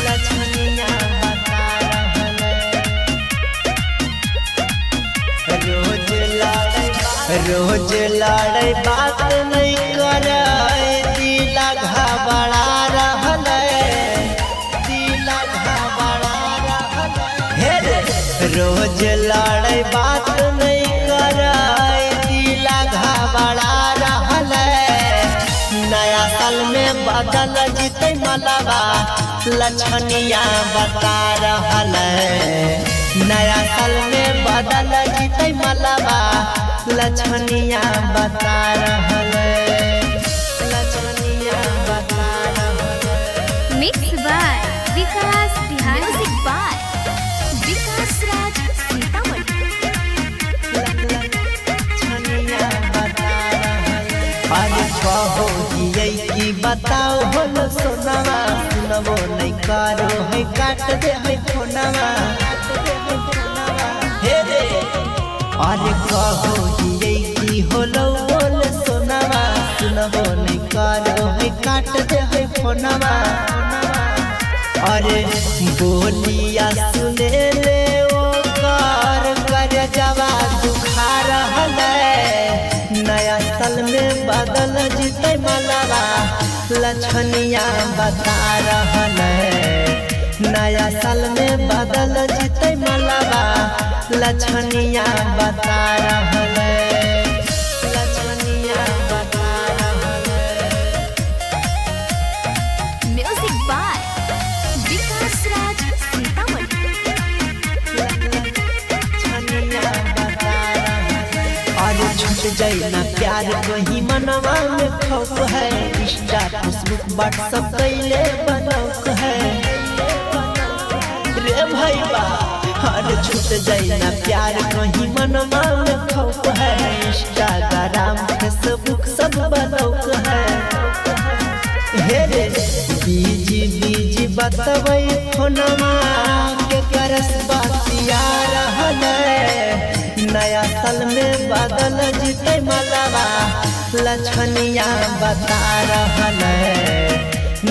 लछनिया बता रहल। रोज लड़े, रोज लड़े बात नहीं करे, दिला घबरा रहल, दिला घबरा रहल। हे रे, रोज लड़े बात नहीं करे, दिला घबरा रहल। नया साल में बदल जीते मलबा, लछनिया बता रहल। नया साल में बदल जीते मलबा, लछनिया बता रहल, लछनिया बता रहल। Mix by Vikas Bihar. Music by Vikas Raj Sitamarhi. लछनिया बता रहल। अरे कहो हियै की बताओ होलो सोनावा, सुनबो नहीं करो है, काट दे है फोनवा। हे रे, अरे कहो हियै की होलो बोल सोनावा, सुनबो नहीं करो है, काट दे है फोनवा। अरे बोलिया सुने ले ओ कर कर जवा दुखा रहल। नया साल में बदल जीते मलबा, लछनिया बता रहल। नया साल में बदल जीते मलबा, लछनिया बता रहल, लछनिया बता रहल। म्यूजिक बाय विकास राज सीतामढ़ी। अरे छूट जाए ना प्यार कहीं मनवा में खौफ है, इंस्टा फेसबुक व्हाट्सअप कैले बनौक है रे भैया। अरे छूट जाए ना प्यार कहीं मनवा में खौफ है, इंस्टाग्राम फेसबुक सब बनौक है। हे रे, बीजी बीजी बतबै फोनमा के करस बतिया रहल। नया साल में बदल जीते मलबा, लछनिया बता रहल।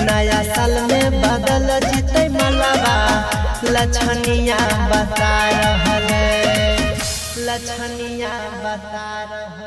नया साल में बदल जीते मलबा, लछनिया बता रहल, लछनिया बता रहल।